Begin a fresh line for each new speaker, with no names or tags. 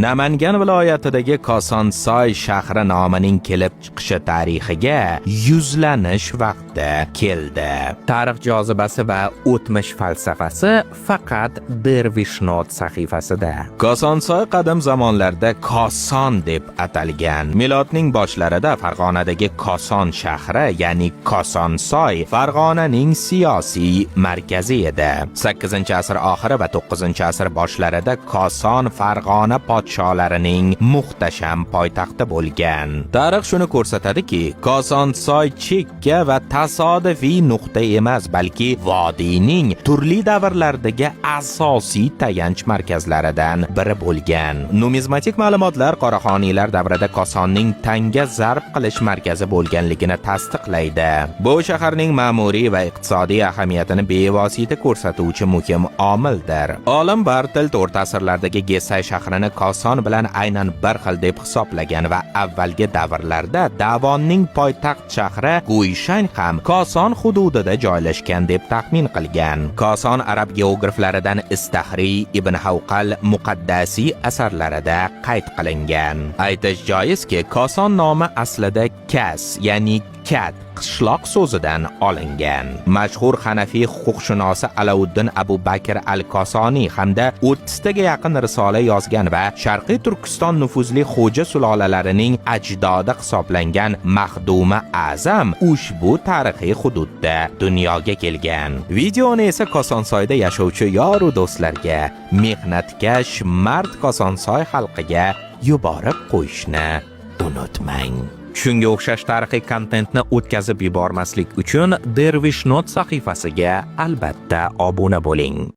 Namangan viloyatidagi Kosonsoy shahri nomining kelib chiqishi tarixiga yuzlanish vaqti keldi.
Tarix jozibasi va o'tmish falsafasi faqat Dervish Not sahifasida.
Kosonsoy qadim zamonlarda Koson deb atalgan. Milodning boshlarida Farg'onadagi Koson shahri, ya'ni Kosonsoy, Farg'onaning siyosiy markazi edi. 8-asr oxiri va 9-asr boshlarida Koson Farg'ona podsholarining muhtasham poytaxti bo'lgan. Tarix shuni ko'rsatadiki, Kosonsoy chekka va tasodifiy nuqta emas, balki vodiyning turli davrlardagi asosiy tayanch markazlaridan biri bo'lgan. Numizmatik ma'lumotlar Qoraxoniylar davrida Kosonning tanga zarb qilish markazi bo'lganligini tasdiqlaydi. Bu shaharning ma'muriy va iqtisodiy ahamiyatini bevosita ko'rsatuvchi muhim omildir. Olim Bartelt o'rta asrlardagi Gesay shahrini Koson bilan aynan bir xil deb hisoblagan va avvalgi davrlarda Davonning poytaxt shahri Guyshan ham Koson hududida joylashgan deb taxmin qilgan. Koson arab geograflaridan Istahriy, Ibn Havqal, Muqaddasiy asarlarida qayd qilingan. Aytish joizki, Koson nomi aslida kas, ya'ni kat, qishloq so'zidan olingan. Mashhur Hanafiy huquqshunosi Alauddin Abu Bakr al-Kosoniy hamda 30 taga yaqin risola yozgan va Sharqiy Turkiston nufuzli xo'ja sulolalarining ajdodi hisoblangan Mahduma A'zam ushbu tarixiy hududda dunyoga kelgan. Videoni esa Kosonsoyda yashovchi yoru do'stlarga, mehnatkash mard Kosonsoy xalqiga yuborib qo'yishni unutmang.
Shunga o'xshash tarixiy kontentni o'tkazib yubormaslik uchun Dervish Not sahifasiga albatta obuna bo'ling.